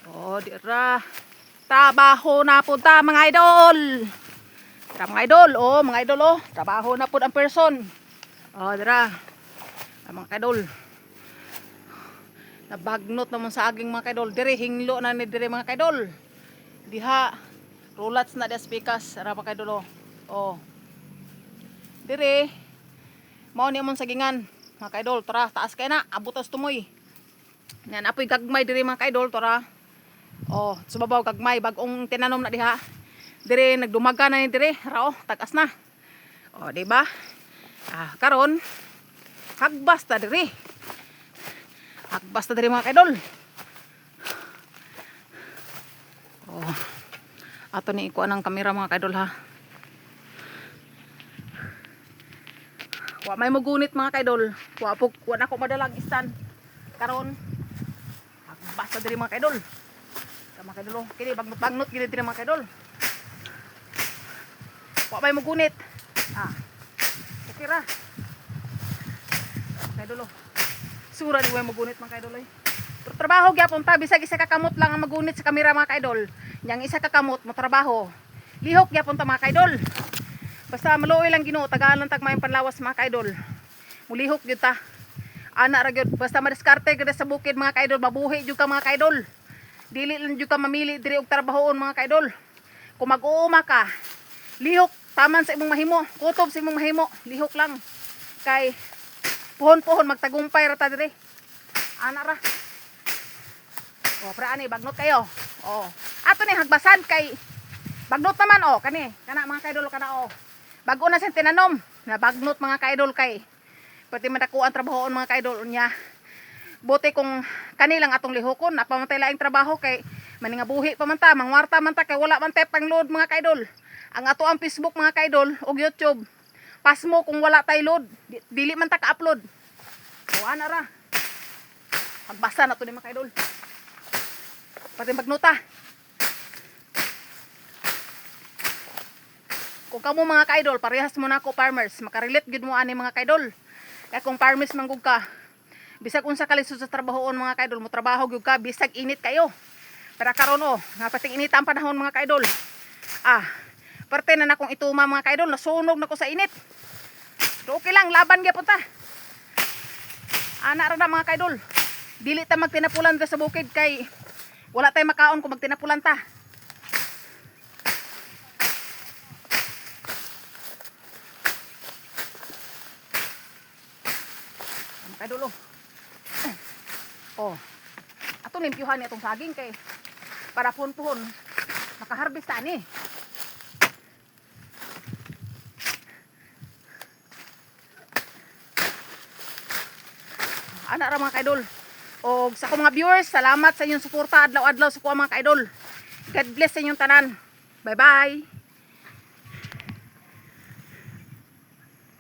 Oh, dira. Trabaho na po ta, mga idol. Tara, mga idol, oh, mga idol oh. Trabaho na po ang person. Oh, dira. Ah, mga idol. Nabagnot naman sa aging, mga kaidol. Dire hinglo na ni dire, mga kaidol. Diha rulats na des pikas ara, mga kaidol oh. Oh. Dire mao ni among sagingan, mga kaidol. Tara, taas kay na, abot tas tumoy. Yan apoy gagmay dire, mga kaidol, tara. Oh, subabaw gagmay bagong tinanom na diha. Dire nagdumaga na ni dire, ra oh, tagas na. Oh, di ba? Ah, karon hagbas ta dire. Hagbas ta dire, mga kaidol. Oh. Ato ni ikuan ang kamera, mga kaidol, ha. Wa may mugunit, mga kaidol. Wa po, wa na ko madalag stand. Karon hagbas ta dire, mga kaidol. Sa mga kaidol, oh. Kini bagnot-bagnot gini dire, mga kaidol. Wa may mugunit. Ah. Okay ra. Mga kaidol, oh. Sura di way magunit, mga kaidol, oy. Pero trabaho gyapon ta, bisag isa ka kamot lang ang magunit sa kamera, mga kaidol. Yang isa ka kamot mo trabaho. Lihok gyapon ta, mga kaidol. Basta maluoy lang Ginoo, tagaan lang tag maayong panlawas, mga kaidol. Mulihok gyud ta. Ana ra gyud, basta madiskarte gyud sa bukid, mga kaidol, mabuhi jud ka, mga kaidol. Dili lang jud ka mamili diri og trabahoon, mga kaidol. Kung mag-uuma ka, lihok taman sa imong mahimo, kutob sa imong mahimo, lihok lang. Kay puhon-puhon magtagumpay ra ta diri. Ana ra. Oh, pre ani bagnot kayo. Oh. Ato ni hagbasan kay bagnot naman oh kani. Kana, mga kaidol, kana oh. Bago na siyang tinanom. Na bagnot, mga kaidol, kay pati madako ang trabahoon, mga kaidol, unya. Bote kung kanilang atong lihokon, napamatay laing trabaho kay maningabuhi pa man ta, mangwarta man ta kay wala man tay pang-load, mga kaidol. Ang ato ang Facebook, mga kaidol, ug YouTube. Pasmo kung wala tay load, dili man ta ka-upload. O ana ra. Pagbasa na to ni, mga kaidol. Pati magnuta. Kung kamo, mga kaidol, parehas mo na ako farmers, makarelate gyud mo ani, mga kaidol. Kaya kung farmers manggug ka, bisag unsa ka lisod sa trabahoon, mga kaidol, mo trabaho gyud ka bisag init kayo. Pero karon oh, nga pating init ang panahon, mga kaidol. Ah, parte na nakong ituma, mga kaidol, nasunog na ko sa init. Pero okay lang, laban gyapon ta. Ana ra na, mga kaidol. Dili ta magtinapulan diri sa bukid kay wala tay makaon kung magtinapulan ta. Mga kaidol oh. Oh. Ato limpyuhan ni atong saging kay para puhon-puhon makaharvest ta ani. Ana ra, mga kaidol. Og sa akong mga viewers, salamat sa inyong suporta adlaw-adlaw sa kuha, mga kaidol. God bless sa inyong tanan. Bye-bye.